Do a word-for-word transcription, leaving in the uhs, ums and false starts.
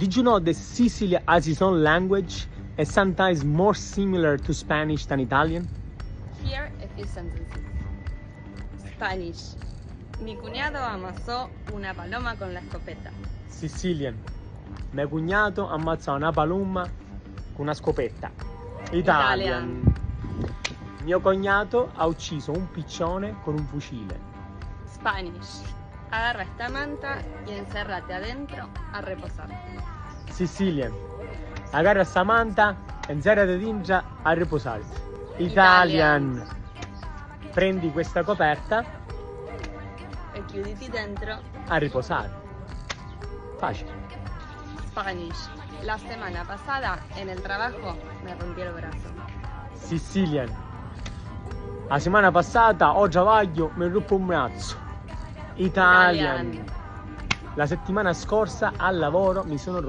Did you know that Sicily has its own language and sometimes more similar to Spanish than Italian? Here a few sentences. Spanish. Mi cuñado amasó una paloma con la escopeta. Sicilian. Me cugnato ammazzò una palumma cu na scopetta. Italian. Mio cognato ha ucciso un piccione con un fucile. Spanish. Agarra esta manta y encérrate adentro a reposar. Sicilian. Agarra sta manta e nzerrati dintra a riposari. Italian. Prendi questa coperta. E chiuditi dentro. A riposare. Facile. Spanish. La semana pasada en el trabajo me rompí el brazo. Sicilian. La settimana passata o travaglio mi ruppu un brazzo. Italian. La settimana scorsa al lavoro mi sono rotto